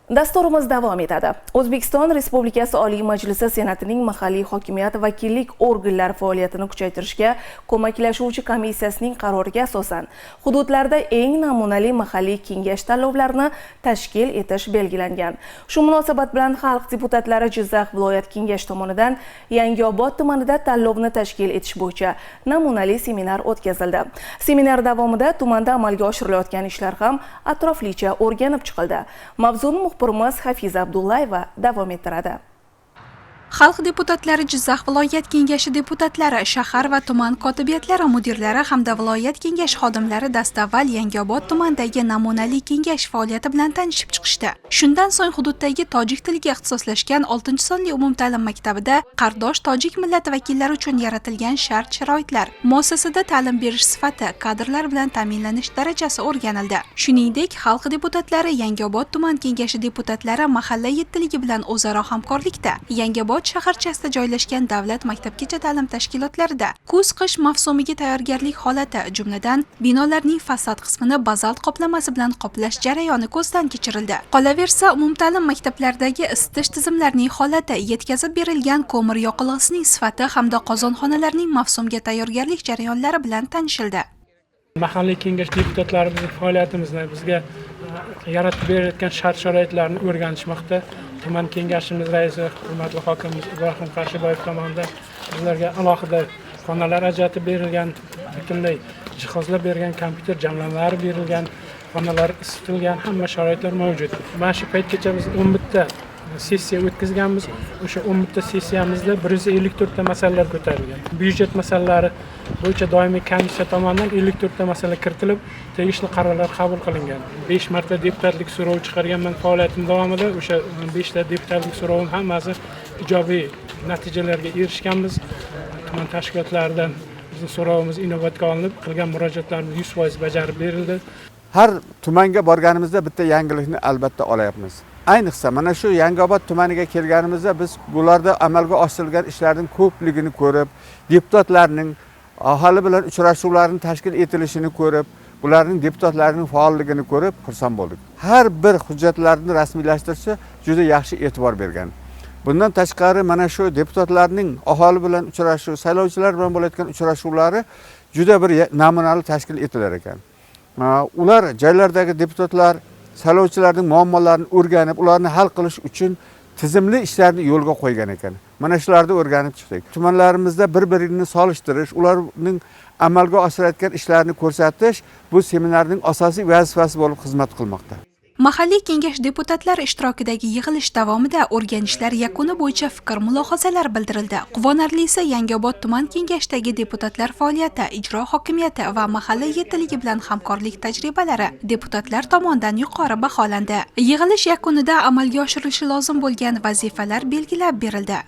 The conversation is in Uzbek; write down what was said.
Dasturimiz davom etadi. O'zbekiston Respublikasi Oliy Majlisi Senatining mahalliy hokimiyat vakillik organlari faoliyatini kuchaytirishga ko'maklashuvchi komissiyasining qaroriga asosan hududlarda eng namunali mahalliy kengash tanlovlarini tashkil etish belgilangan. Shu munosabat bilan xalq deputatlari Jizzax viloyat kengashi tomonidan Yangiobod tumanida tanlovni tashkil etish bo'yicha namunali seminar o'tkazildi. Seminar davomida tumanda amalga oshirilayotgan ishlar ham atroflicha o'rganib chiqildi. Mavzuni muxbirimiz Hafiza Abdullayeva davom ettiradi. Xalq deputatlari Jizzax viloyat kengashi deputatlari, shahar va tuman kotibiyatlari mudirlari hamda viloyat kengashi xodimlari dastavval Yangiobod tumanidagi namunali kengash faoliyati bilan tanishib chiqishdi. Shundan so'ng hududdagi tojik tiliga ixtisoslashgan 6-sonli umumta'lim maktabida qardosh tojik millati vakillari uchun yaratilgan shart-sharoitlar, muassasada ta'lim berish sifati, kadrlar bilan ta'minlanish darajasi o'rganildi. Shuningdek, xalq deputatlari Yangiobod tuman kengashi deputatlari mahalla yettiligi bilan o'zaro hamkorlikda Yangiobod shaharchasida joylashgan davlat maktabgacha ta'lim tashkilotlarida kuz-qish mavsumiga tayyorgarlik holati, jumladan, binolarning fasad qismini bazalt qoplamasi bilan qoplash jarayoni ko'zdan kechirildi. Qolaversa, umumta'lim maktablaridagi isitish tizimlarining holati, yetkazib berilgan ko'mir yoqilg'isining sifati hamda qozonxonalarning mavsumga tayyorgarlik jarayonlari bilan tanishildi. Mahalliy kengash deputatlari bizning faoliyatimizni, bizga yaratib berayotgan shart sharoitlarni o'rganishmoqda. Tuman kengashimiz raisi, hurmatli hokimimiz Ibrohim Qarshiboyev tomonidan bizlarga alohida xonalar ajratib berilgan, butunlay jihozlab bergan, kompyuter jamlanmalari berilgan, xonalar isitilgan, hamma sharoitlar mavjud. Mana shu paytgacha biz 11 ta sessiya o'tkazganmiz. O'sha 11 ta sessiyamizda 154 ta masalalar ko'tarilgan. Byudjet masalalari bo'yicha doimiy komissiya tomonidan 54 ta masala kiritilib, tegishli qarorlar qabul qilingan. Besh marta deputatlik so'rovi chiqarganman faoliyatim davomida. O'sha beshta deputatlik so'rovini hammasi ijobiy natijalarga erishganmiz. Tuman tashkilotlaridan bizni so'rovimiz inobatga olinib, qilgan murojaatlarimiz 100% bajarib berildi. Har tumanga borganimizda bitta yangilikni albatta olyapmiz. Ayniqsa, mana shu Yangiobod tumaniga kelganimizda biz bularda amalga oshirilgan ishlarning ko'pligini ko'rib, deputatlarning aholi bilan uchrashuvlarning tashkil etilishini ko'rib, bularning, deputatlarning faolligini ko'rib xursand bo'ldik. Har bir hujjatlarni rasmiylashtirishga juda yaxshi e'tibor bergan. Bundan tashqari, mana shu deputatlarning aholi bilan uchrashuv, saylovchilar bilan bo'layotgan uchrashuvlari juda bir namunali tashkil etilar ekan. Ular, joylardagi deputatlar saylovchilarning muammolarini o'rganib, ularni hal qilish uchun tizimli ishlarni yo'lga qo'ygan ekan. Mana shularni o'rganib chiqdik. Tumanlarimizda bir birini solishtirish, ularning amalga oshirayotgan ishlarini ko'rsatish bu seminarning asosiy vazifasi bo'lib xizmat qilmoqda. Mahalliy kengash deputatlari ishtirokidagi yig'ilish davomida o'rganishlar yakuni bo'yicha fikr mulohazalar bildirildi. Quvonarlisi, Yangiobod tuman kengashidagi deputatlar faoliyati, ijro hokimiyati va mahalla yettiligi bilan hamkorlik tajribalari deputatlar tomonidan yuqori baholandi. Yig'ilish yakunida amalga oshirilishi lozim bo'lgan vazifalar belgilab berildi.